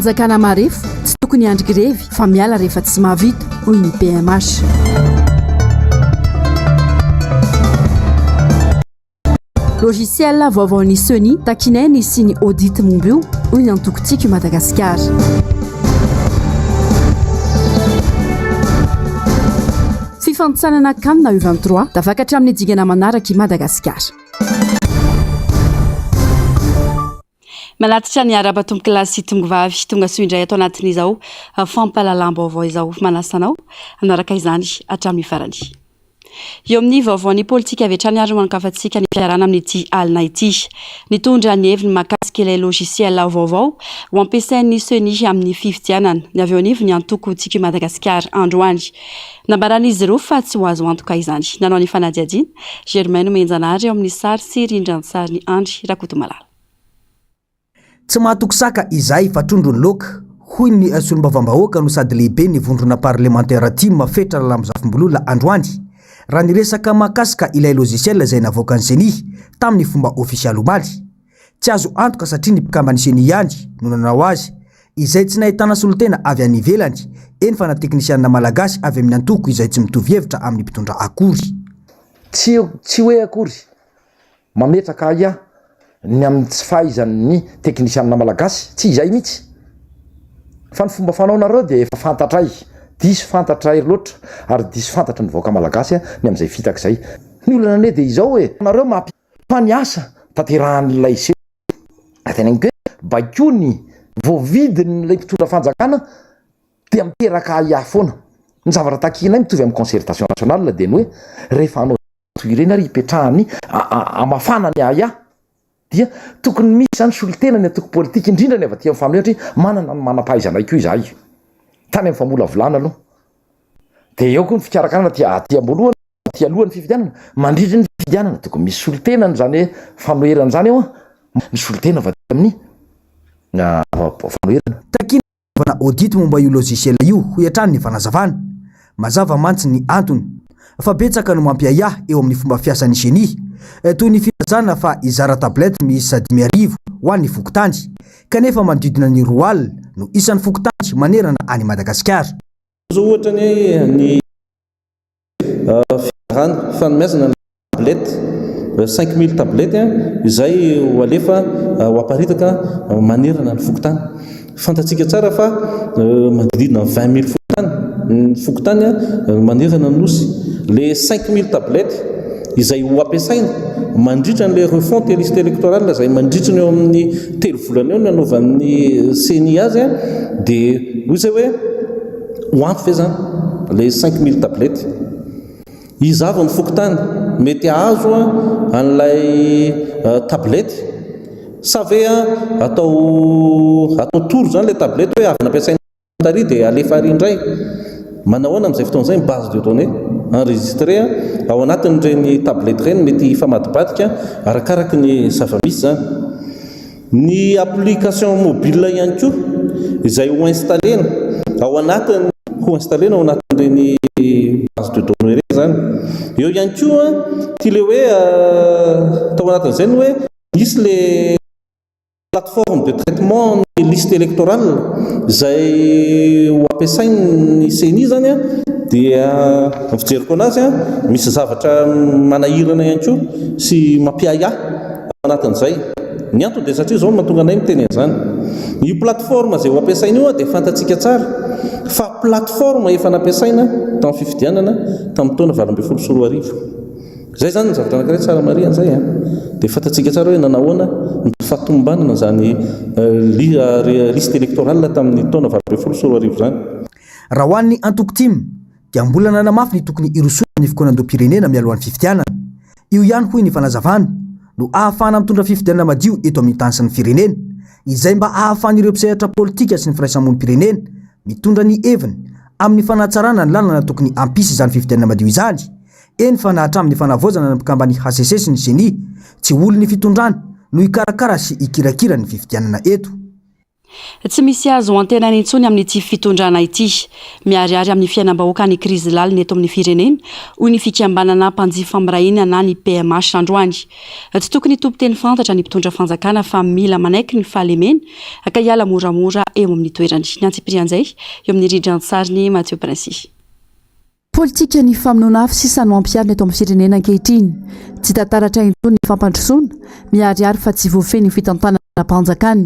Mpiasam-panjakana marefo, tsy tokony hiandry grevy fa miala rehefa tsy mahavita, hoy ny PMH. Logiciel vaovaon'ny Ceni, takinay ny hisian'ny audit momba io, hoy ny antoko Tiako i Madagasikara. Fifanintsanana Can U23, tafakatra amin'ny dingana manaraka i Madagasikara. Manatitra ny arahaba tompokolahy sy tongovavy tonga soa indray ato anatin'izao fampahalalam-baovao izao. Manasa anao hanaraka izany hatramin'ny farany. Eo amin'ny vaovaon'ny politika avy hatrany ary no hanokafantsika ny fiarahana amin'ity alina ity. Nitondra ny heviny mahakasika ilay logiciel vaovao ho ampiasain'ny Ceni amin'ny fifidianana ny avy eo anivon'ny antoko Tiako i Madagasikara androany. Nambaran'izy ireo fa tsy ho azo antoka izany. Nanao ny fanadihadiana, Germain Nomenjanahary eo amin'ny sary sy rindran-tsarin'i Andry Rakotomalala. Tsy mahatoky saka izahay fa trondro ny laoka, hoy ny solombavambahoaka no sady lehiben'ny vondrona parlemantera tim Fetra Ralambozafimbololona androany raha niresaka mahakasika ilay logiciel izay navoakan'ny Ceni tamin'ny fomba ofisialy omaly. Tsy azo antoka satria ny mpikamban'ny Ceni ihany no nanao azy izay tsy nahitana solontena avy any ivelany, eny fa na teknisianina malagasy avy amin'ny antoko izay tsy mitovy hevitra amin'ny mpitondra akory. Tsy tsy hoe akory Mametraka ahiahy ny amin'ny tsy fahaizan'ny teknisianina malagasy, tsy izay mihitsy fa ny fomba fanaonareo dia efa fantatray, diso fantatray loatra ary diso fantatry ny vahoaka malagasy ny amin'izay fitaka izay. Ny olana anie dia izao e, nareo mampifa ny asa tanterahan'ilay seho, teneniko hoe baikoiny voavidin'ilay mpitondra fanjakana dia miteraka ahiahy foana. Ny zavatra takianay mitovy amin'ny concertation nationale dia ny hoe rehefa hanao toy ireny ary hipetrahan'ny hamafana ny ahiahy dia tokony misy izany solontena ny antoko politika indrindra ny avy aty amin'ny fanoherana satria manana ny manam-pahaizanay koa izahay tany amin'ny famolavolana aloha dia eo koa ny fikarakarana aty aty am-boalohany aty alohan'ny fifidianana mandritra ny fifidianana tokony misy solontena izany hoe fanoherana izany eo ny solontena avy aty amin'ny fanoherana. Takiana Fanaovana audit momba io logiciel io, hoy hatrany ny fanazavana. Mazava mantsy ny antony, fa betsaka no mampiahiahy eo amin'ny fomba fiasan'ny Ceni, toy ny filazana fa hizara tablette miisa 5000 ho an'ny fokontany, kanefa manodidina ny 20 no isan'ny fokontany manerana an'i Madagasikara. Izao ohatra anie ny Fizarana, fanomezana ny tablette, 5000 tablettes izay ho alefa ho aparitaka manerana ny fokontany. Fantatsika tsara fa manodidina ny 20000 fokontany ny fokontany manerana ny Nosy. Ilay 5000 tablettes izay ho ampiasaina mandritra an'ilay refonte liste électorale izay mandritra ny eo amin'ny telo volana eo no hanaovan'ny Ceni azy dia hoy izay hoe Ho ampy ve zany ilay 5000 tablettes? Iza avy ny fokontany mety hahazo an'ilay tablette? Sa ve atao atao tour zany ilay tablette hoe avy nampiasaina tary dia alefa ary indray? Manahoana amin'izay fotoana izay ny base de données enregistrée ao anatin'ireny tablette ireny mety hifamadibadika arakaraky ny zava-misy zany. Ny application mobile ihany koa izay ho installer-na ao anatin'ny ho installer-na ao anatin'ireny base de données ireny izany. Eo ihany koa ity ilay hoe tao anatin'izay ny hoe nisy ilay plateforme de traitement ny liste électorale izay ho ampiasain'ny CENI izany dia ny fijeriko anazy misy zavatra manahirana ihany koa sy mampiahiahy ao anatin'izay. Ny antony dia satria izao no mahatonga anay miteny an'izany. Io plateforme izay ho ampiasaina io dia fantatsika tsara fa plateforme efa nampiasaina tamin'ny fifidianana tamin'ny taona 2018. Izay izany ny zavatra anankiray tsara marihana izay an. Dia fantatsika tsara hoe nanahoana ny fahatomombanana izany liste électorale tamin'ny taona 2018 izany. Raha ho an'ny antoko tim, dia mbola nanamafy ny tokony hirosoana amin'ny fikaonandoham-pirenena mialohan'ny fifidianana. Io ihany hoy ny fanazavana no ahafahana mitondra fifidianana madio eto amin'ny tany sy ny firenena, izay mba ahafahan'ireo mpisehatra politika sy ny firaisamonim-pirenena mitondra ny heviny amin'ny fanatsarana ny lalana tokony hampisy izany fifidianana madio izany, eny fa na hatramin'ny fanavaozana ny mpikamban'ny hcc sy ny ceni, tsy olon'ny fitondrana no hikarakara sy hikirakira ny fifidianana eto. Tsy misy azo antenaina intsony amin'ity fitondrana ity. Miharihary amin'ny fiainam-bahoaka ny krizy lalina eto amin'ny firenena, hoy ny fikambanana mpanjifa miray na ny PMH androany. Tsy tokony hitompo teny fantatra ny mpitondra fanjakana fa mila manaiky ny fahalemena ka hiala moramora eo amin'ny toerany. Ny antsipirian'izay eo amin'ny rindran-tsarin'i Mathieu Princi. Politikan'ny famonoana afo sisa no ampiharina eto amin'ny firenena ankehitriny. Tsy hita taratra intsony ny fampandrosoana, miharihary fa tsy voafehy ny fitantanam-panjakana.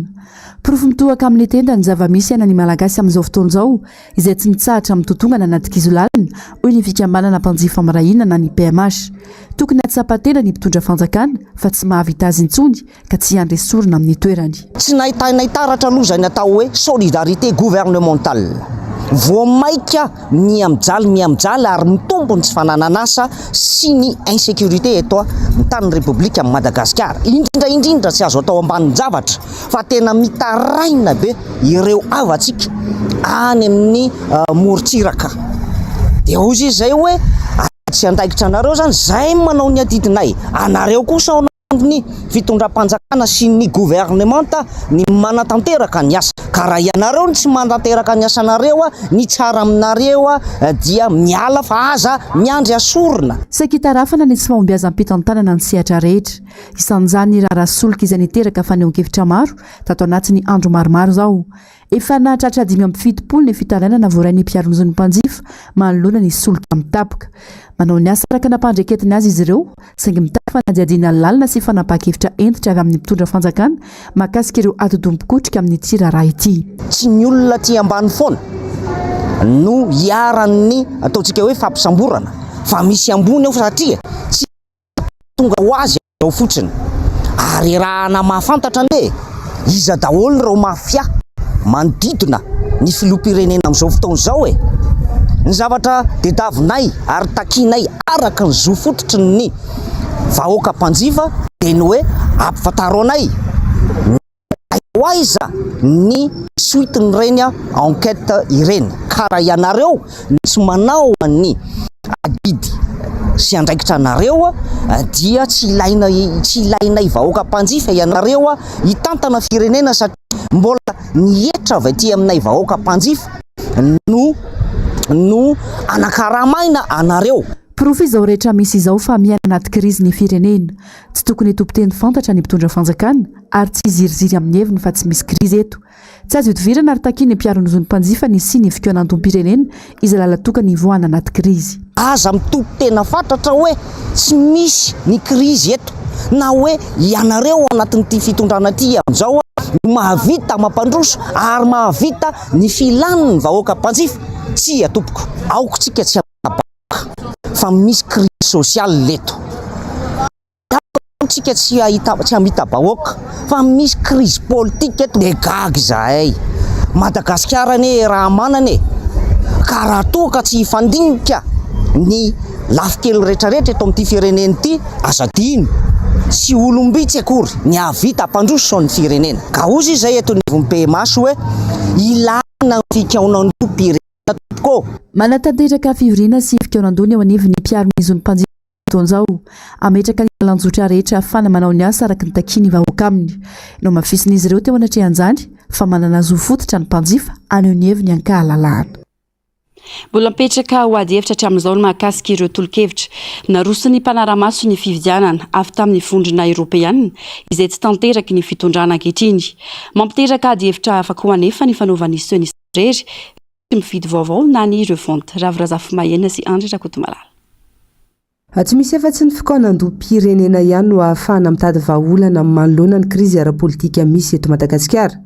Porofo mitohaka amin'ny tenda ny zava-misy iainan'ny Malagasy amin'izao fotoana izao, izay tsy mitsahatra mitotongana anaty kizo lalina, hoy ny fikambanana mpanjifa miray hina na ny PMH. Tokony hahatsapa tena ny mpitondra fanjakana fa tsy mahavita azy intsony ka tsy hiandry esorina amin'ny toerany. Tsy nahitainay taratra aloha izay natao hoe solidarité gouvernementale. Vao maika miha mijaly miha mijaly ary mitombo ny tsy fananan'asa sy ny insécurité eto an-tanin'ny Repoblikan'i Madagasikara. Indrindra indrindra tsy azo atao ambanin-javatra fa tena mitaraina be ireo havantsika any amin'ny morontsiraka. Dia hoy izy izay hoe tsy andraikitra anareo izany, izay manao ny adidinay, anareo kosa ao ny fitondram-panjakana sy ny governemanta ny manatanteraka ny asa. Ka raha ianareo no tsy manatanteraka ny asanareo, ny tsara aminareo dia miala fa aza miandry asorina. Saika itarafana ny tsy fahombiazam-pitantanana ny sehatra rehetra. Isan'izany ny raharaha solika izay niteraka fanehoan-kevitra maro tato anatin'ny andro maromaro izao. Efa nahatratra 75 ny fitarainana voarain'ny mpiaro ny zon'ny mpanjifa manoloana ny solika mitapoka. Manao ny asa araka nampandreketiny azy izy ireo, saingy mitaky fanadihadiana lalina sy fanapahan-kevitra hentitra avy amin'ny mpitondra fanjakana mahakasika ireo atidoha mpikotrika amin'ity raharaha ity. Tsy ny olona aty ambany foana no iharan'ny ataontsika hoe fampisamborana fa misy ambony ao satria tsy Tonga ho azy ao fotsiny. Ary raha na mahafantatra anie e! Iza daholo ireo mafia manodidina ny filoham-pirenena amin'izao fotoana izao e! Ny zavatra dedavinay ary takianay araka ny zo fototry ny vahoaka mpanjifa dia ny hoe ampifantaro anay ny Ho aiza ny suite-n'ireny enquête ireny? Ka raha ianareo no tsy manao ny adidy sy andraikitra anareo dia tsy ilaina tsy ilainay vahoaka mpanjifa ianareo hitantana firenena satria mbola ny hetra avy aty aminay vahoaka mpanjifa no no anakaramaina anareo. Porofo izao rehetra misy izao fa miaina anaty krizy ny firenena. Tsy tokony hitompo teny fantatra ny mpitondra fanjakana ary tsy hiziriziry amin'ny heviny fa tsy misy krizy eto. Tsy azo ihodivirana ary takian'ny mpiaro ny zon'ny mpanjifa ny hisian'ny fikaonandoham-pirenena izay lalan-tokana hivoahana anaty krizy. Aza mitompo tena fatratra hoe tsy misy ny krizy eto na hoe ianareo ao anatin'ity fitondrana ity amin'izao no mahavita mampandroso ary mahavita ny filan'ny vahoaka mpanjifa. Tsia tompoko, aoka tsika tsy hamita-bahoaka fa misy crise sociale eto. Tsika tsy hahita tsy hamita-bahoaka fa misy crise politique eto de gaga izahay. Madagasikara anie raha manana e! Ka raha toa ka tsy hifandinika ny lafin-kely retraretra eto amin'ity firenena ity, aza adino, tsy olom-bitsy akory ny hahavita hampandroso ny firenena. Ka hozy izay eto anivon'ny PMH hoe ilana ny fikaonandoham-pirenena tompoko ô! Manatanteraka fivoriana sy fikaonandoha ny eo anivon'ny mpiaro ny zon'ny mpanjifa. Fotoana izao, hametraka ny lalan-jotra rehetra ahafahana manao ny asa araka ny takian'ny vahoaka aminy. Nohamafisin'izy ireo teo anatrehan'izany fa manana zo fototra ny mpanjifa haneho ny heviny an-kahalalahana. Mbola mipetraka ho adihevitra hatramin'izao ny mahakasika ireo tolo-kevitra naroson'ny mpanara-maso ny fifidianana avy tamin'ny Vondrona Eoropeanina izay tsy tanteraky ny fitondrana ankehitriny. Mampiteraka adihevitra hafa koa anefa ny fanaovan'ny Ceni samirery Tsy mividy vaovao na ny revente. Ravo Razafimahenina sy Andry Rakotomalala. Tsy misy afa-tsy ny fikaonandoham-pirenena ihany no ahafahana mitady vahaolana manoloana ny krizy ara-politika misy eto Madagasikara.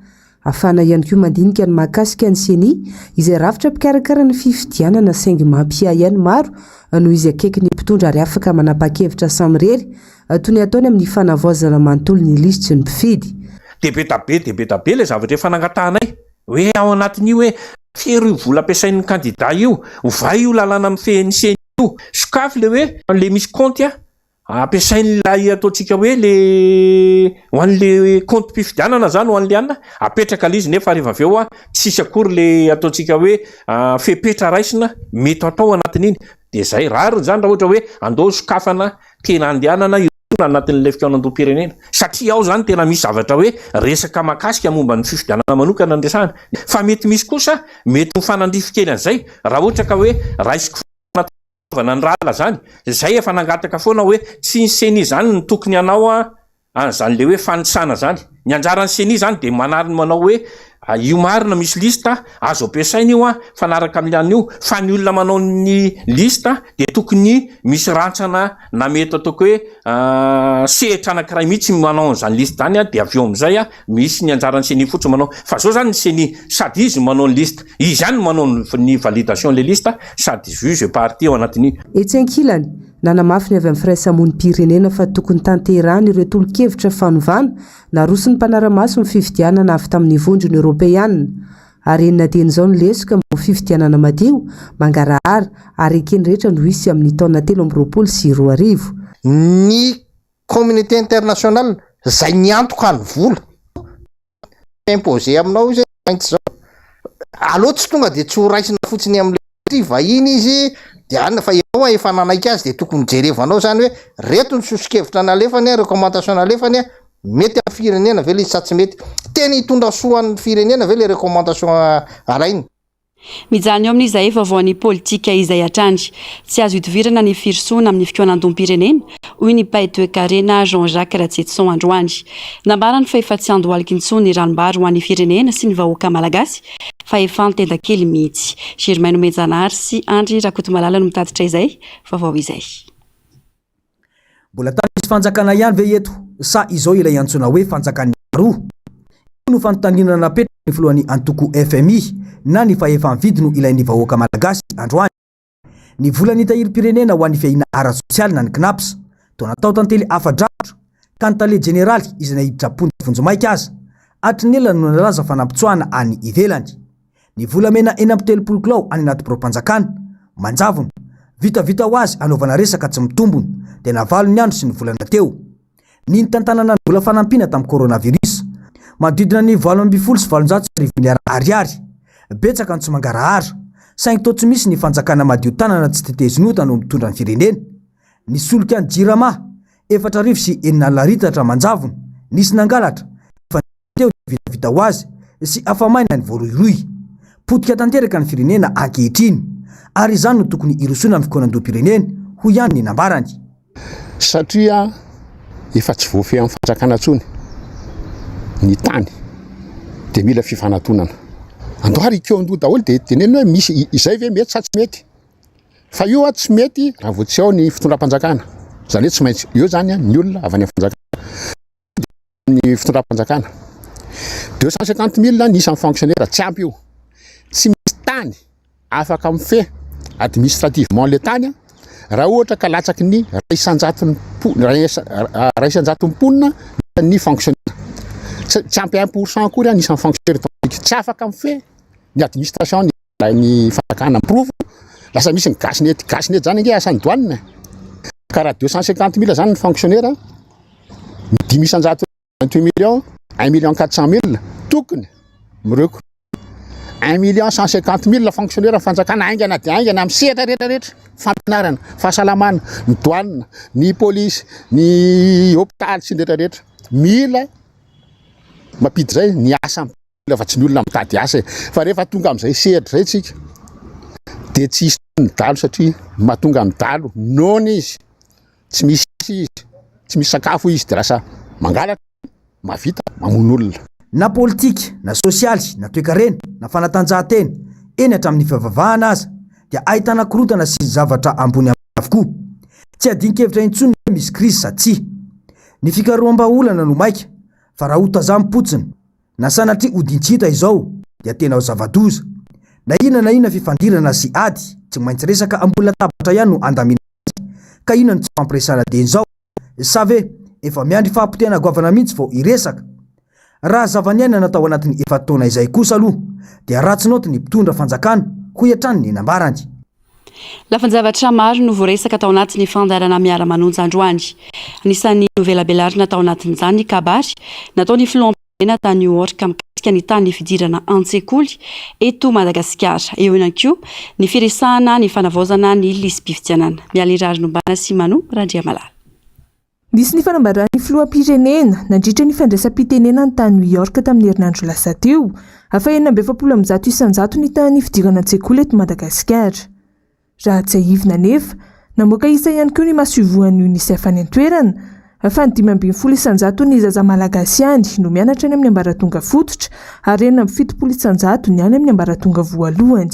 Ahafahana ihany koa mandinika ny mahakasika ny Ceni izay rafitra mpikarakara ny fifidianana saingy mampiahiahy ny maro noho izy akaiky ny mpitondra ary afaka manapa-kevitra samirery toy ny ataony amin'ny fanavaozana manontolo ny lisitry ny mpifidy. Dia be da be dia be da be ilay zavatra efa nangatahanay. Hoe ao anatin'io hoe fero io vola ampiasain'ny kandida io, ovay io lalàna mifehy ny ceni io, sokafy le hoe le misy kaonty ampiasain'ilay ataontsika hoe le ho an'le kaontim-pifidianana zany ho an'le anona, apetraka le izy nefa rehefa avy eo tsisy akory le ataontsika hoe fepetra raisina mety atao anatin'iny, de zay, rariny zany raha ohatra hoe andao sokafana tena andehanana. anatin'ilay fikaonandoham-pirenena satria ao izany tena misy zavatra hoe resaka mahakasika momba ny fifidianana manokana no resahana fa mety misy kosa mety mifanandrify kely an'izay raha ohatra ka hoe raisiko fanaovana ny rala izany izay efa nangataka foana hoe tsy ny ceni izany no tokony hanao an'izany le hoe fanisana zany. Ny anjaran'ny ceni zany de manary ny manao hoe io marina misy liste azo ampiasaina io an, mifanaraka amin'ny an'io, fa ny olona manao ny liste de tokony misy rantsana na mety ataoko hoe sehatra anankiray mihitsy manao an'izany liste zany an, de avy eo amin'izay an misy ny anjaran'ny ceni fotsiny manao, fa zao zany ny ceni sady izy no manao ny liste, izy ihany no manao ny validation le liste sady juge et partie ao anatin'io. Etsy ankilany, Nanamafy ny avy amin'ny firaisamonim-pirenena fa tokony tanterahina ireo tolo-kevitra fanovana naroson'ny mpanara-maso ny fifidianana avy tamin'ny Vondrona Eoropeana. Ary enina dieny izao ny lesoka mba ho fifidianana madio, mangarahara ary eken'ny rehetra no hisy amin'ny taona 2023. Ny communauté internationale zay niantoka ny vola. Imposer aminao izy hoe maintsy zao. Aleo tsy tonga de tsy ho raisina fotsiny amle satria vahiny izy de any fa ianao efa nanaiky azy de tokony jerevanao zany hoe reto ny soso-kevitra nalefany a, recommandation nalefany a, mety amin'ny firenena ve le izy sa tsy mety. Tena hitondra soa an'ny firenena ve le recommandation alainy. Mijanona eo amin'izay vaovaon'ny politika izay hatrany. Tsy azo idovirana ny firosoana amin'ny fikaonandoham-pirenena, hoy ny mpahay toekarena Jean Jacques Ratsietison androany. Nambarany fa efa tsy andohalika intsony ny ranombary ho an'ny firenena sy ny vahoaka malagasy fa efa an-tendakely mihitsy. Germain Nomenjanahary sy Andry Rakotomalala no mitatitra izay vaovao izay. Mbola tany misy fanjakana ihany ve eto sa izao ilay antsoina hoe fanjakan'ny roa? Io no fanontaniana napetraky ny filohan'ny antoko fmi na ny fahefa-mividy no ilain'ny vahoaka malagasy androany. Ny volan'ny tahirim-pirenena ho an'ny fiahiana ara-tsosialy na ny Cnaps toa natao tantely afa-drakotra ka ny tale jeneraly izay naiditra am-ponja vonjimaika aza hatry ny ela no nalaza fa nampitsoahana any ivelany. Ny volamena 36 kilao any anaty biraom-panjakana, manjavona, vitavita ho azy anaovana resaka tsy mitombona, dia navalon'ny andro sy ny volana teo. Ny nitantanana ny vola fanampiana tamin'ny coronavirus, manodidina ny 1818 miliara ariary. Betsaka ny tsy mangarahara. Saingy toa tsy misy ny fanjakana madio tanana tsy tetezin'ota no mitondra ny firenena. Ny solika ny Jirama, 6006 litatra manjavona, nisy nangalatra, efa teo dia vitavita ho azy sy afa-maina ny voarohirohy. Potika tanteraka ny firenena ankehitriny ary izany no tokony hirosoana amin'ny fikaonandoham-pirenena, hoy ihany ny nambarany. Satria efa tsy voafehin'ny fanjakana intsony ny tany dia mila fifanatonana. Andao ary hikaon-doha daholo dia teneno hoe misy izay ve mety sa tsy mety. Fa io tsy mety raha vao tsy ao ny fitondram-panjakana. Izany hoe tsy maintsy eo izany ny olona avy any amin'ny fanjakana. Ny fitondram-panjakana. 250 mille ny isan'ny fonctionnaire, tsy ampy io. Tsy misy tany afaka mifehy administrativement le tany raha ohatra ka latsaky ny iray isan-jaton'ny mpo- iray isa- iray isan-jaton'ny mponina ny fonctionnaire. Tsy tsy ampy un pour cent akory ny isan'ny fonctionnaire eto amintsika. Tsy afaka mifehy ny administration ny ny fanjakana. Porofo lasa misy ny gasy net, gasy net zany ange asan'ny douane. Ka raha 250 mille zany ny fonctionnaire, ny dimy isan-jato 28 millions, 1 million 400 mille, tokony mi-recruter 1 million 150 mille fonctionnaire fanjakana haingana dia haingana amin'ny sehatra rehetra rehetra, fampianarana, fahasalamana, ny douane, ny polisy, ny hopitaly sy ny rehetra rehetra. Mila mampiditra izay ny asa fa tsy ny olona mitady asa e. Fa rehefa tonga amin'izay sehatra izay tsika dia tsy hisy ny dalo satria mahatonga ny dalo noana izy, tsy misy asa izy, tsy misy sakafo izy dia lasa mangalatra, mahavita mamono olona. Na politika, na sosialy, na toekarena, na fanatanjahantena, eny hatramin'ny fivavahana aza dia ahitana korontana sy zavatra ambony ambany avokoa. Tsy adin-kevitra intsony ny hoe misy krizy sa tsia. Ny fikaroham-bahaolana no maika fa raha ho tazamim-potsiny Na sanatria hodian-tsy hita izao dia tena ho zava-doza. Na inona na inona fifandirana sy ady, tsy maintsy resaka ambony latabatra ihany no handaminana azy, ka inona no tsy fampiresahana dieny izao? Sa ve efa miandry fahapotehana goavana mihitsy vao hiresaka? Raha zava-niainana tao anatin'ny efa-taona izay kosa aloha dia ratsy naoty ny mpitondra fanjakana, hoy hatrany ny nambarany. Lafin-javatra maro no voaresaka tao anatin'ny fandaharana Miara-manonja androany. Anisan'ny novelabelarina tao anatin'izany ny kabary nataon'ny filoham-pirenena tany New York mikasika ny tany fidirana an-tsekoly eto Madagasikara. Eo ihany koa ny firesahana ny fanavaozana ny lisi-pifidianana. Mialy Raharinombana sy Mano Randriamalala. Nisy ny fanambaran'ny filoham-pirenena nandritra ny fandraisam-pitenenany tany New York tamin'ny herinandro lasa teo fa 46% ny tahan'ny fidirana an-tsekoly eto Madagasikara. Raha tsiahivina anefa, namoaka isa ihany koa ny masoivohon'ny Unicef any an-toerana fa ny 15 isan-jaton'ny zaza malagasy ihany no mianatra any amin'ny ambaratonga fototra ary 76% ny any amin'ny ambaratonga voalohany.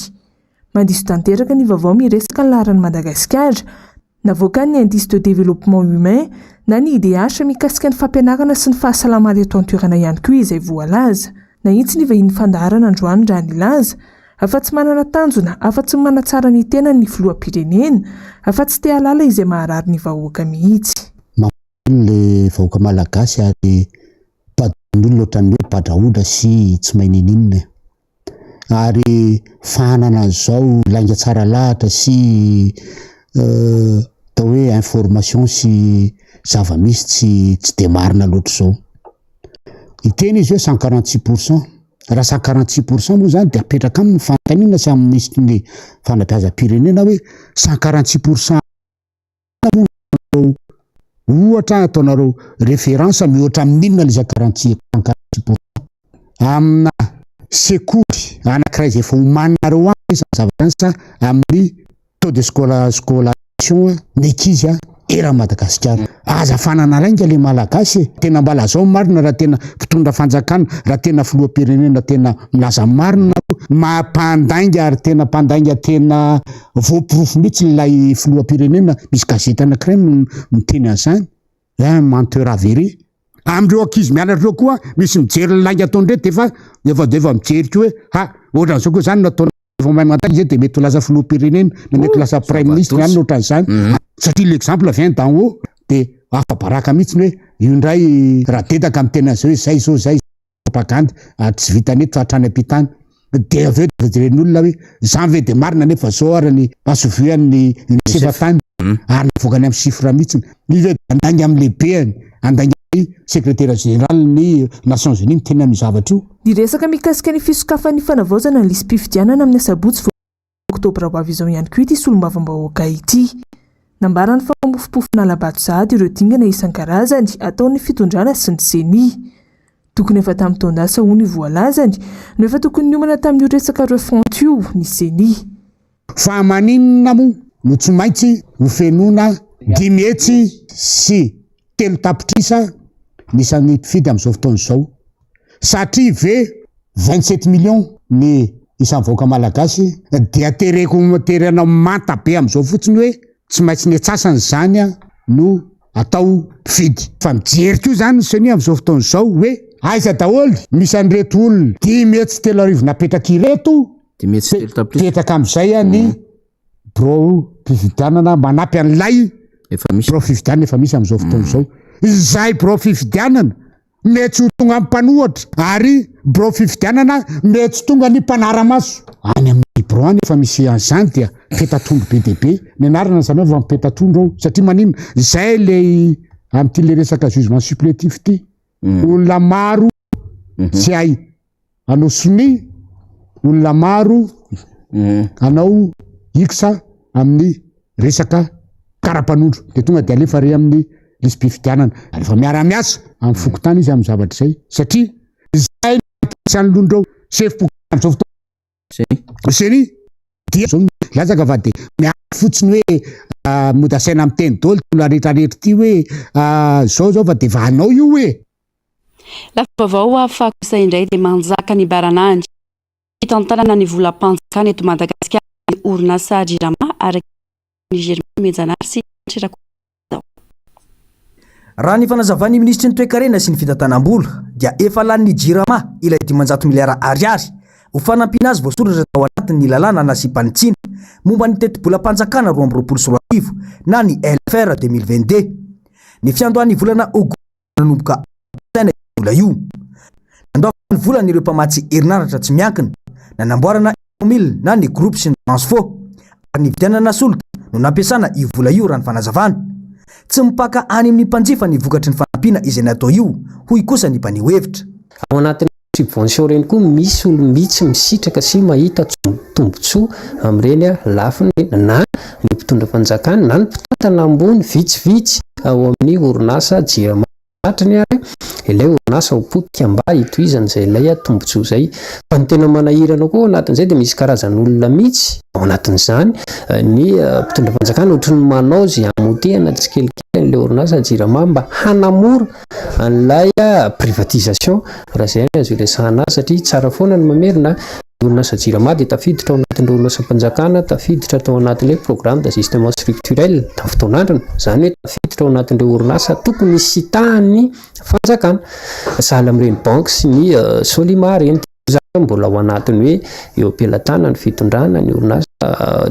Mandiso tanteraka ny vaovao miresaka ny laharan'i Madagasikara Navoakan'ny Indice de Développement Humain na ny IDH mikasika ny fampianarana sy ny fahasalamana eto an-toerana ihany koa izay voalaza. Nahitsy ny vahinin'ny fandaharana androany raha nilaza fa tsy manana tanjona afa-tsy ny manatsara ny tenany ny filoham-pirenena fa tsy te hahalala izay maharary ny vahoaka mihitsy. Mampalahelo le vahoaka malagasy ary mpadoan'olona ohatran'ny hoe badrahodra sy tsy mahay ninoninona e. Ary fahanana an'izao lainga tsara lahatra sy atao hoe information sy zava-misy tsy tsy dia marina loatra izao. Hiteny izy hoe 146 pour cent. Raha 146 pour cent moa izany dia apetraka aminy ny fanontaniana sy amin'ny minisitry ny fanabeazam-pirenena hoe 146 pour cent Inona moa no ohatra ataonareo référence mihoatra amin'inona ilay 46 pour cent amina sekoly anankiray izay efa omaninareo any izany zavatra izany sa amin'ny taux de scola scolarisation ny ankizy eran'i Madagasikara. Aza fanana lainga le Malagasy e! Tena mba lazao ny marina raha tena mpitondra fanjakana, raha tena filoham-pirenena tena milaza ny marina nareo. Mampandainga ary tena mpandainga tena Voaporofo mihitsy ilay filoham-pirenena, misy gazety anankiray miteny an'izany, un menteur avéré. Amin'ireo ankizy mianatra ireo koa, misy mijery ny lainga ataon'ireto dia efa efa dia efa mijery koa hoe ha, ohatran'izao koa izany no ataon'ny vao mahay mandainga izay dia mety ho lasa filoham-pirenena, na mety ho lasa praiminisitra na ohatran'izany. Satria l'exemple vient d'en haut, dia afa-baraka mihitsy ny hoe io indray Radedaka miteny an'izao hoe izay izao izay. propagandy ary tsy vitany eto fa hatrany ampita any dia avy eo dia jeren'ny olona hoe zany ve dia marina nefa zao ary ny masoivohon'ny UNICEF tany ary navoakany amin'ny chiffre mihitsy io ve dia andainga amin'ny lehibehany andainga amin'ny secrétaire général ny Nations Unies miteny amin'io zavatra io. Niresaka mikasika ny fisokafan'ny fanavaozana ny lisi-pifidianana amin'ny asabotsy oktobra ho avy izao ihany koa ity solombavambahoaka ity. Nambarany fa mamofompofona hala-bato sahady ireo dingana isan-karazany ataon'ny fitondrana sy ny Ceni. Tokony efa tamin'ny taon-dasa hoy ny voalazany no efa tokony niomana tamin'io resaka refonte io ny Ceni. Fa maninona moa no tsy maintsy ho fenoina 305 tapitrisa ny isan'ny mpifidy amin'izao fotoana izao? Satria ve 27 millions ny isan'ny vahoaka malagasy dia tereko terena manta be amin'izao fotsiny hoe tsy maintsy ny antsasany izany no atao mpifidy. Fa mijery koa izany ny ceni amin'izao fotoana izao hoe aiza daholo misy an'ireto olona 30 500 napetraka ireto, 305 tapitrisa. Petraka amin'izay ny birao fifidianana manampy an'ilay birao fifidianana efa misy amin'izao fotoana izao. Izay birao fifidianana mety tsy ho tonga amin'ny mpanohitra ary birao fifidianana mety tsy tonga ny mpanara-maso. Any amin'ny birao any efa misy an'izany dia peta-trondro be dia be. Ny anarana izany hoe vao mipeta-trondro ao satria maninona? Izay ilay amin'ity le resaka jugement supplétif ity. Olona maro tsy hay hanao sonia, olona maro hanao X amin'ny resaka kara-panondro dia tonga dia alefa re amin'ny lisi-pifidianana. Rehefa miara-miasa amin'ny fokontany izy amin'ny zavatra izay satria izay no tsy anoloan'ireo sefom-pokontany amin'izao fotoana Ceni dia zao latsaka fa dia miandry fotsiny hoe mody asaina miteny daholo ty olona rehetra rehetra ity hoe zao zao fa dia efa anao io e. Lafim-baovao hafa kosa indray dia manjaka ny baranahiny fitantanana ny volam-panjakana eto Madagasikara ny orinasa Jirama araka ny Germain Mejanahary sy Andry Rakotovao. Raha ny fanazavan'ny minisitry ny toekarena sy ny fitantanam-bola dia efa lanin'ny Jirama ilay 500 miliara ariary ho fanampiana azy voasoratra tao anatin'ny lalàna nasiam-panitsiana momba ny tetibolam-panjakana 2022 na ny LFR 2022 ny fiandohan'ny volana aogositra nanomboka ampiasaina io vola io. Nandoavana ny volany ireo mpamatsy herinaratra tsy miankina, nanamboarana Ecomill na ny groupe sy ny transfo, ary nividianana solika no nampiasana io vola io raha ny fanazavana. Tsy mipaka any amin'ny mpanjifa ny vokatry ny fanampiana izay natao io, hoy kosa ny mpaneho hevitra. Ao anatin'ny. Subvention ireny koa misy olom-bitsy misitraka sy mahita tombontsoa amin'ireny lafiny ireny na ny mpitondra fanjakana na ny mpitantana ambony vitsivitsy ao amin'ny orinasa Jirama hatrany ary ilay orinasa ho potika mba hitohizana izay ilay tombontsoa izay. Fa ny tena manahirana koa ao anatin'izay dia misy karazan'olona mihitsy ao anatin'izany ny mpitondra fanjakana ohatry ny manao izay hamotehana tsikelikely an'ilay orinasa Jirama mba hanamora an'ilay privatisation raha izay no azo iresahana azy satria tsara foana ny mamerina ny orinasa Jirama dia tafiditra ao anatin'ireo orinasam-panjakana tafiditra tao anatin'ilay programme d'ajustement structurel tamin'ny fotoan'androny, izany hoe tafiditra ao anatin'ireo orinasa tokony hisitahan'ny fanjakana sahala amin'ireny banky sy ny Solima ireny. Izany mbola ao anatin'ny hoe eo am-pelatanan'ny fitondrana ny orinasa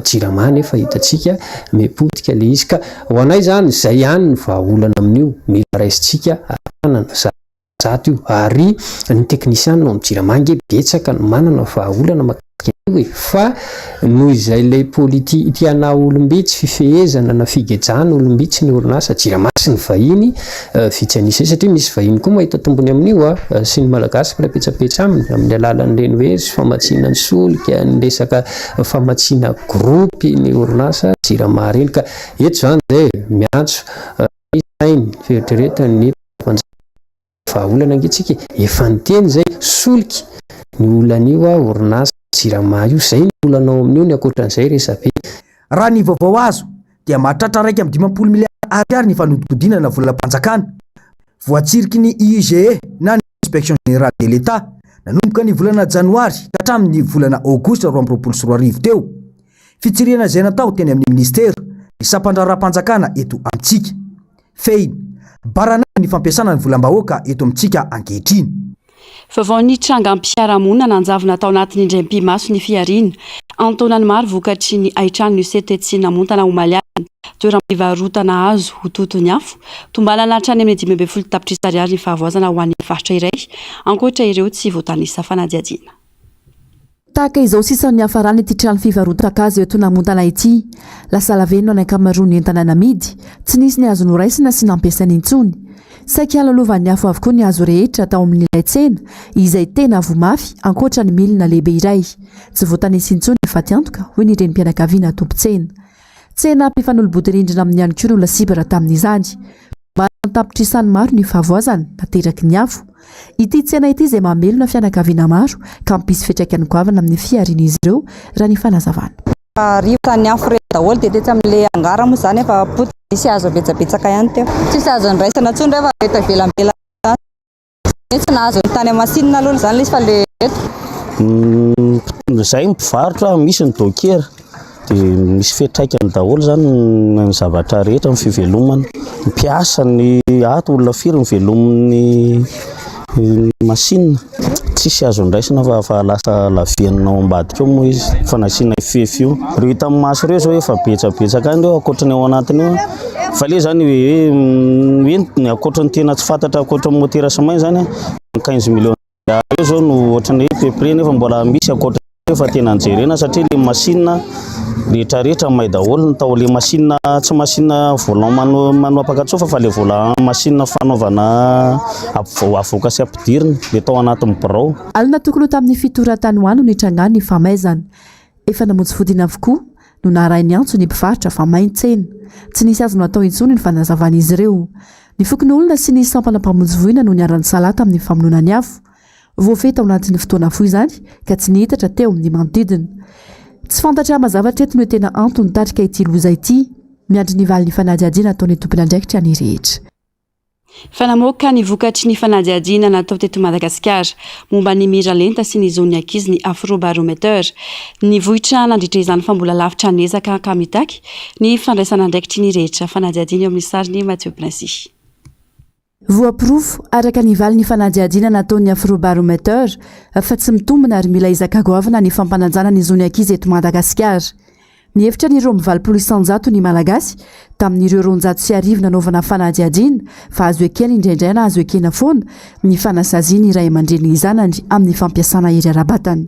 Jirama nefa hitantsika mipotika ilay izy ka ho anay izany izay ihany ny vahaolana amin'io, mila raisintsika an-tanana zato io ary ny teknisianina ao amin'ny Jirama ange betsaka no manana vahaolana mahakasika an'io e! Fa noho izay ilay politi tiana olom-bitsy fifehezana na figejana olom-bitsy ny orinasa Jirama sy ny vahiny vitsy an'isa izay satria misy vahiny koa mahita tombony amin'io a! sy ny Malagasy mpiray petsapetsa aminy amin'ny alalan'ireny hoe famatsiana ny solika, ny resaka famatsiana gropy ny orinasa Jirama ireny ka eto izany izay e! Miantso ny sainy, fieritreretany ny mpanjaka. Vahaolana ange tsika e! Efa niteny izay, solika ny olan'io orinasa jirama io, izay ny olana ao amin'io, ny ankoatran'izay resabe. Raha ny vaovao azo dia mahatratra 51 miliara ariary ny fanodikodinana volam-panjakana voatsiriky ny IGE na ny Inspection Générale de l'Etat nanomboka ny volana janoary ka hatramin'ny volana aogositra 2022 teo. Fitsirihana izay natao teny amin'ny minisitera, ny sampandraharaham-panjakana eto amintsika. Fehiny, baranahiny ny fampiasana ny volam-bahoaka eto amintsika ankehitriny. Vaovao ny trangam-piarahamonina nanjavona tao anatin'ny indray mipi-maso ny fihariana an-taonany maro vokatry ny haintrano niseho tetsy Namontana omaly alina. Toeram-pivarotana hazo ho toto ny afo. Tombanana hatrany amin'ny 15 tapitrisa ariary ny fahavoazana ho an'ny faritra iray, ankoatra ireo tsy voatanisa fanadihadiana. Tahaka izao sisa no niafaran'ity trano fivarotan-kazo eto Namontana ity. Lasa lavenona ny ankamaroan'ny entana namidy, tsy nisy ny azo noraisina sy nampiasaina intsony. Saika lalovan'ny afo avokoa ny hazo rehetra tao amin'ilay tsena, izay tena voa mafy, ankoatra ny milina lehibe iray. Tsy voatanisa intsony ny fatiantoka, hoy ny renim-pianakaviana tompon-tsena. Tsena mpifanolo-bodirindrina aminy ihany koa no lasibatra tamin'izany. Maro an-tapitrisany maro ny fahavoazana nateraky ny afo. Ity tsena ity izay mamelona fianakaviana maro ka hampisy fiantraikany goavana amin'ny fiharian'izy ireo, raha ny fanazavana. Rivotra ny afo rehetra daholo dia tetsy amin'ilay hangar moa izany efa potika, nisy hazo betsabetsaka ihany teo. Tsisy azo niraisana intsony rehefa reto ivelambelany izany. Hoe tsy nahazo ny tany masinina aloha izany ilay izy fa ilay eto. Izay ny mpivarotra, misy ny docker dia misy fiantraikany daholo izany ny zavatra rehetra amin'ny fivelomana. Ny mpiasa, ny ato olona firy no velomin'ny masinina. Tsisy azo andraisana fa efa lasa lavenona ao ambadika ao moa izy, efa nasiana fefy io. Ireo hita amin'ny maso ireo izao efa betsabetsaka any ireo ankoatra ny ao anatiny io. Fa le zany hoe hoe ny ankoatra ny tena tsy fantatra ankoatra ny motera sy main zany 15 millions eo zao no ohatran'ny hoe peu près nefa mbola misy ankoatra eo fa tena jerena satria le machine rehetra rehetra may daholo ny tao le machine tsy machine volant mano manoapaka tsofa fa le volant machine fanaovana avoaka sy ampidirina le tao anatin'ny birao. Alina tokony ho tamin'ny fito ora tany ho any no nitrangan'ny famaizana. Efa namonjy fodiana avokoa no naharay ny antso ny mpivarotra fa may ny tsena. Tsy nisy azo natao intsony ny fanazavan'izy ireo. Ny fokonolona sy ny sampana mpamonjy voina no niara-nisalahy tamin'ny famonoana ny afo. Voafehy tao anatin'ny fotoana fohy izany ka tsy nihitatra teo amin'ny manodidina. Tsy fantatra mazava hatreto ny tena antony nitarika ity loza ity. Miandry ny valin'ny fanadihadiana ataon'ny tompon'andraikitra ny rehetra. Fa namoaka ny vokatry ny fanadihadiana natao teto Madagasikara momba ny miralenta sy ny zon'ny ankizy ny Afrobarometer. Nivoitra nandritra izany fa mbola lavitra ny ezaka ka mitaky ny fandraisan'andraikitry ny rehetra. Fanadihadiana eo amin'ny sarin'i Mathieu Princy. Voaporofo, araka ny valin'ny fanadihadiana nataon'ny Afrobarometer, fa tsy mitombina ary mila ezaka goavana ny fampanajana ny zon'ny ankizy eto Madagasikara. Mihevitra ny 82% ny Malagasy, tamin'ireo 1200 nanaovana fanadihadiana, fa azo ekena indraindray na azo ekena foana ny fanasazian'ny ray aman-dreny ny zanany amin'ny fampiasana hery ara-batana.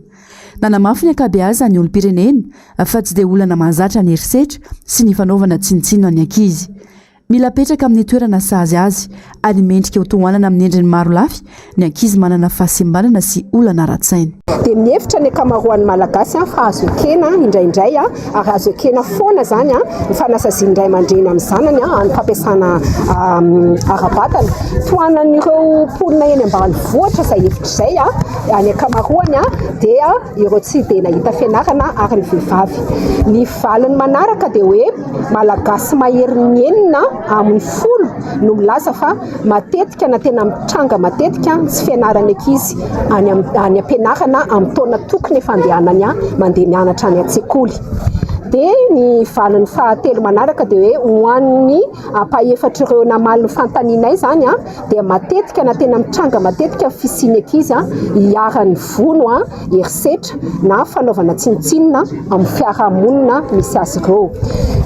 Nanamafy ny ankabeazan'ny olom-pirenena fa tsy dia olana mahazatra ny herisetra sy ny fanaovana tsinontsinona ny ankizy. Mila apetraka amin'ny toerana sahaza azy ary mendrika ho tohanana amin'ny endriny maro lafy ny ankizy manana fahasembanana sy olana ara-tsaina. Dia mihevitra ny ankamaroan'ny Malagasy fa azo ekena indraindray ary azo ekena foana izany ny fanasazian'ny ray aman-dreny amin'ny zanany ny fampiasana ara-batana. Tohanan'ireo mponina eny ambanivohitra izay hevitra izay, ny ankamaroany dia ireo tsy dia nahita fianarana ary ny vehivavy. Ny valiny manaraka dia hoe Malagasy maherin'ny 16 no milaza fa matetika na tena mitranga matetika ny tsy fianaran'ny ankizy any any am-pianarana amin'ny taona tokony efa andehanany mandeha mianatra any an-tsekoly. Dia ny valiny fahatelo manaraka dia hoe ho an'ny ampahefatr'ireo namaly ny fanontanianay izany dia matetika na tena mitranga matetika ny fisian'ny ankizy iharan'ny vono, herisetra na fanaovana tsinontsinona amin'ny fiarahamonina misy azy ireo.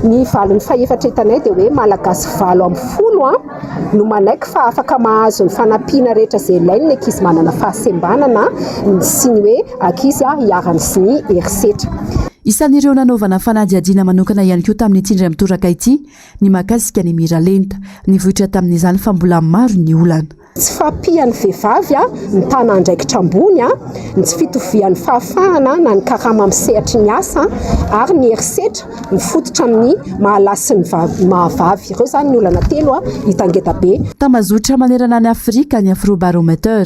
Ny valiny fahefatra hitanay dia hoe Malagasy 18 no manaiky fa afaka mahazo ny fanampiana rehetra izay ilainy ny ankizy manana fahasembanana sy ny hoe ankizy iharan'ny sy ny herisetra. Isan'ireo nanaovana fanadihadiana manokana ihany koa tamin'ity indray mitoraka ity ny mahakasika ny miralenta. Nivoitra tamin'izany fa mbola maro ny olana. Tsy fahampian'ny vehivavy mitana andraikitra ambony, ny tsy fitovian'ny fahafahana na ny karama amin'ny sehatry ny asa ary ny herisetra mifototra amin'ny maha lahy sy ny maha vavy. Ireo izany ny olana telo hita ngeda be. Tambazotra manerana an'i Afrika ny Afrobarometer.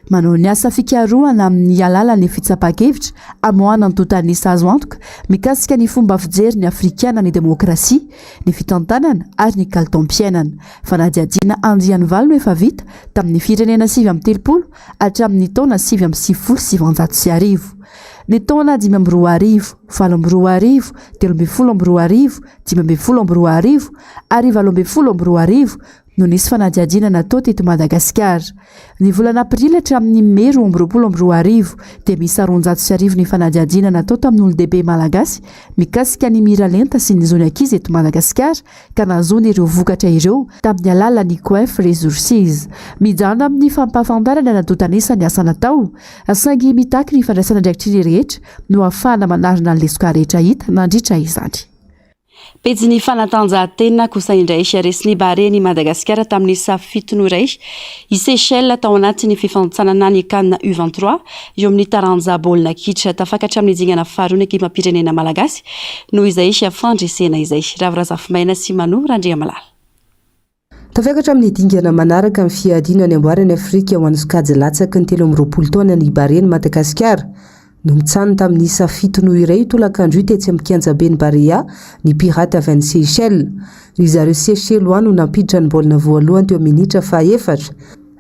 Manao ny asa fikarohana amin'ny alalan'ny fitsapan-kevitra amoahana antontan'isa azo antoka mikasika ny fomba fijerin'ny Afrikana ny demokrasia, ny fitantanana ary ny kalitaom-piainana. Fanadihadiana andiany valo no efa vita tamin'ny firenena 39 hatramin'ny taona 1999. Ny taona 2005, 2008, 2013, 2015 ary 2018 no nisy fanadihadiana natao teto Madagasikara. Ny volana aprily hatramin'ny mey 2022 dia miisa 1200 ny fanadihadiana natao tamin'ny olon-dehibe malagasy mikasika ny miralenta sy ny zon'ny ankizy eto Madagasikara ka nahazoana ireo vokatra ireo tamin'ny alalan'ny Coef Resources. Mijanona amin'ny fampahafantarana ny antontan'isa ny asa natao, saingy mitaky ny fandraisana andraikitry ny rehetra no ahafahana manarina ny lesoka rehetra hita nandritra izany. Pejin'ny fanatanjahantena kosa indray, resin'ny Barea ny Madagasikara tamin'ny isa fito no iray i Seychelles tao anatin'ny fifanintsanana ny Can U 23 eo amin'ny taranja baolina kitra. Tafakatra amin'ny dingana faharoa ny ekipam-pirenena malagasy noho izay fandresena izay. Ravo Razafimaina sy Mano Randriamalala. Tafakatra amin'ny dingana manaraka ny fiadiana ny amboaran'i Afrika ho an'ny sokajy latsaky ny 23 taona ny Barean'i Madagasikara. Nomitsaniny tamin'ny isa fito noho iray io tolakandro io tetsy amin'ny kianjaben'i Barea ny Pirates avy any Seychelles. Ry zareo Seychellois no nampiditra ny baolina voalohany teo amin'ny minitra fahaefatra.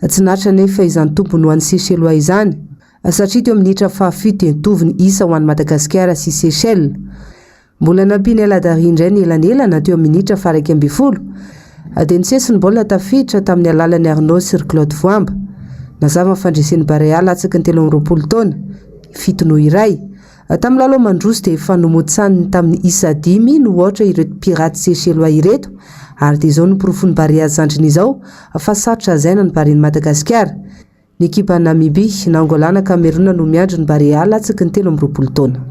Tsy naharitra anefa izany tombony ho an'ny Seychellois izany satria teo amin'ny minitra fahafito dia nitovy ny isa ho an'i Madagasikara sy Seychelles. Mbola nampian'i Aladari indray ny elanelana teo amin'ny minitra faha-11. Dia nisesy ny baolina tafiditra tamin'ny alalan'i Arnaud sy ry Claude Voamba. Nazava ny fandresen'ny Barea latsaky ny 23 taona, fito noho iray. Tamin'ny lalao mandroso dia efa nomotsaniny tamin'ny isa dimy no aotra ireto Pirates Seychellois ireto ary dia izao no porofon'ny Barea zandriny izao fa sarotra hazaina ny Barean'i Madagasikara. Ny ekipan'i Namibia, na Angola na Kamerona no miandry ny Barea latsaky ny 23 taona.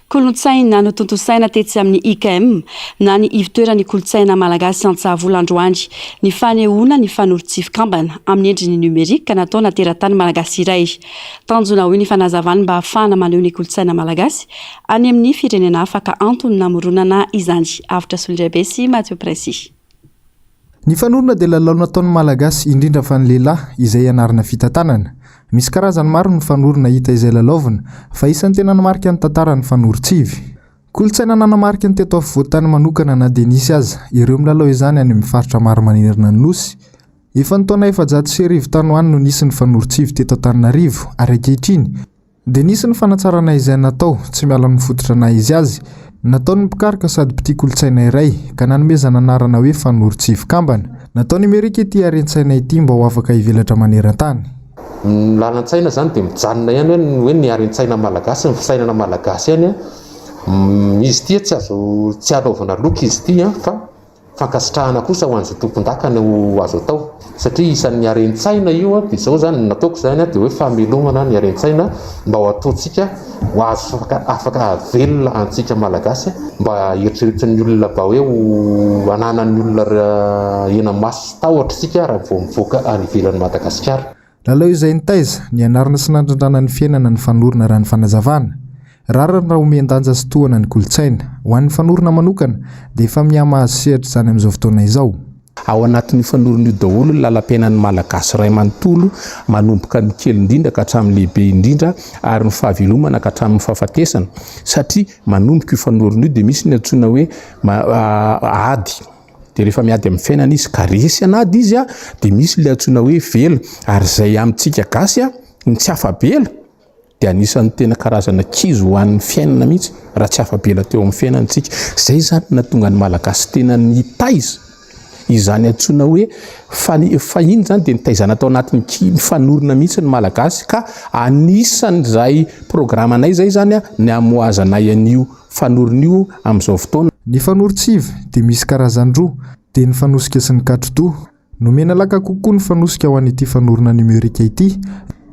Kolontsaina notontosaina tetsy amin'ny IKM na ny Ivotoeran'ny Kolontsaina Malagasy Antsahavola androany ny fanehoana ny fanoron-tsifikambana amin'ny endriny nomerika nataona teratany malagasy iray. Tanjona hoy ny fanazavany mba hahafahana maneho ny kolontsaina malagasy any amin'ny firenena hafa ka antony namoronana izany. Avotra Solondraibe sy Mathieu Pressy. Ny fanorona dia lalao nataon'ny Malagasy, indrindra fa ny lehilahy, izay ianarana fitantanana. Misy karazany maro ny fanorona hita izay lalaovina, fa isan'ny tena namarika ny tantara ny fanoron-tsivy. Kolontsaina nanamarika ny teto afovoan-tany manokana na dia nisy aza ireo milalao izany any amin'ny faritra maro manerana ny Nosy. Efa ny taona 1400 tany ho any no nisy ny fanoron-tsivy teto Antananarivo ary ankehitriny, Dia nisy ny fanatsarana izay natao, tsy miala amin'ny fototra naha izy azy, nataon'ny mpikaroka sady mpitia kolontsaina iray, ka nanomezana anarana hoe Fanoro-tsivikambana. Natao nimerika ity haren-tsaina ity mba ho afaka hivelatra maneran-tany. Ny lalan-tsaina izany dia mijanona ihany hoe ny hoe ny haren-tsaina malagasy, ny fisainana malagasy ihany an, izy ity tsy azo tsy anaovana loka izy ity an, fa. Fankasitrahana kosa ho an'izay tompon-daka no azo atao satria isan'ny haren-tsaina io dia izao izany ny nataoko izany dia hoe famelomana ny haren-tsaina mba ho ataontsika ho azo afaka hahavelona antsika Malagasy mba eritreretin'ny olona mba hoe ho ananan'ny olona hena-maso sy tahotra isika raha vao mivoaka any ivelan'i Madagasikara. Lalao izay nitaiza, nianarana sy nandrindrana ny fiainana ny fanorona raha ny fanazavana. Rariny raha omen-danja sy tohana ny kolontsaina. Ho an'ny fanorona manokana, dia efa miha-mahazo sehatra izany amin'izao fotoana izao. Ao anatin'io fanorona io daholo ny lalam-piainan'ny Malagasy iray manontolo, manomboka ny kely indrindra ka hatramin'ny lehibe indrindra ary ny fahavelomana ka hatramin'ny fahafatesana. Satria manomboka io fanorona io dia misy ny antsoina hoe ady. Dia rehefa miady amin'ny fiainana izy ka resy an'ady izy dia misy ilay antsoina hoe vela. Ary izay amintsika gasy ny tsy afa-bela dia anisan'ny tena karazana kizo ho an'ny fiainana mihitsy raha tsy afa-bela teo amin'ny fiainana isika. Izay izany no nahatonga ny Malagasy tena nitaiza izany antsoina hoe fahiny izany dia nitaizana tao anatin'ny ki-, fanorona mihitsy ny Malagasy ka anisan'izay programanay izay izany ny hamohazanay an'io fanorona io amin'izao fotoana. Ny fanoron-tsivy dia misy karazany roa, dia ny fanosika sy ny katro-doha. Nomena laka kokoa ny fanosika ho an'ity fanorona numerika ity,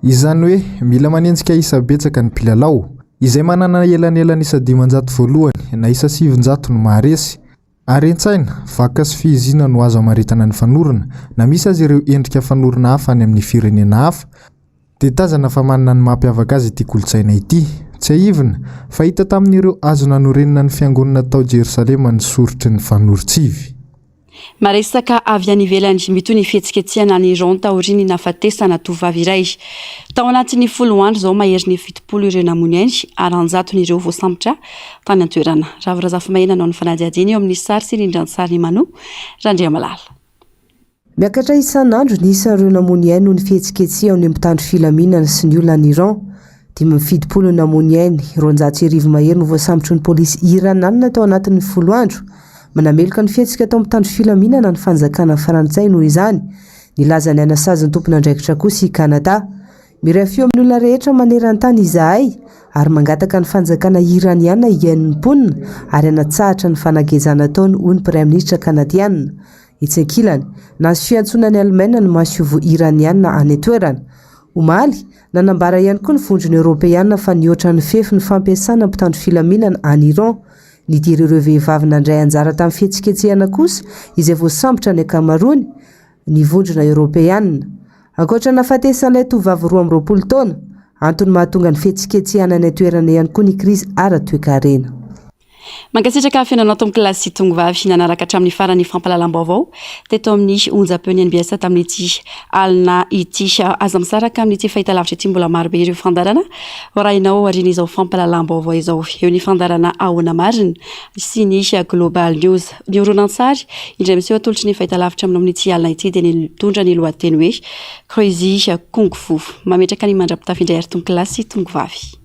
izany hoe mila manenjika isa betsaka ny mpilalao. Izay manana elanelan'isa 500 voalohany na isa 900 no maharesy. Haren-tsaina, vaka sy fihiziana no azo amaritana ny fanorona, na misy aza ireo endrika fanorona hafa any amin'ny firenena hafa, dia tazana fa manana ny mampiavaka azy ity kolontsaina ity. Tsiahivina fa hita tamin'ireo hazo nanorenana ny fiangonana tao Jerosalema ny soritry ny fanoron-tsivy. Maresaka avy any ivelany, mitohy ny fihetsiketsehana any Iran taorian'ny nahafatesana tovovavy iray. Tao anatin'ny folo andro izao, maherin'ny 70 ireo namoy ny ainy ary an-jatony ireo voasambotra tany an-toerana. Ravo Razafimahery nanao ny fanadihadiana eo amin'ny sary sy rindran-tsarin'i Mano Randriamalala. Miakatra isan'andro ny isan'ireo namoy ainy noho ny fihetsiketsehan'ny mpitandro filaminana sy ny olona any Iran. 75 no namoy ainy, 1200 mahery no voasambotry ny polisy Iranana tao anatin'ny folo andro. Manameloka ny fihetsika atao mpitandro filaminana ny fanjakana frantsay noho izany. Nilaza ny hanasazy ny tompon'andraikitra kosa i Kanada. Miray feo amin'ny olona rehetra maneran-tany izahay ary mangataka ny fanjakana Iraniana hihaino ny mponina ary hanatsahatra ny fanagejana ataony, hoy ny Praiminisitra Kanadiana. Etsy ankilany, nahazo fiantsoana any Alemaina ny masoivoho Iraniana any an-toerana. Omaly, nanambara ihany koa ny Vondrona Eoropeana fa nihoatra ny fefy ny fampiasana mpitandro filaminana any Iran. Nidiry ireo vehivavy nandray anjara tamin'ny fihetsiketsehana kosa, izay voasambotra ny ankamaroany, ny Vondrona Eoropeana. Ankoatra ny nahafatesan'ilay tovovavy 22 taona, antony mahatonga ny fihetsiketsehana any an-toerana ihany koa ny krizy ara-toekarena. Mankasitraka fihaonana ato amin'ny kilasy Tongovavy nanaraka hatramin'ny farany fampahalalam-baovao teto amin'ny onjam-peon'ny NBS tamin'ity alina ity. Aza misaraka amin'ity fahitalavitra ity mbola maro be ireo fandaharana ho arahinao aorian'izao fampahalalam-baovao izao. Eo ny fandaharana Ahoana Marina sy ny Global News. Ny horonantsary indray miseho atolotry ny fahitalavitra aminao amin'ity alina ity dia nitondra ny lohateny hoe Crazy Kung Fu. Mametraka ny mandra-pitafy indray ary Tongokilasy Tongovavy.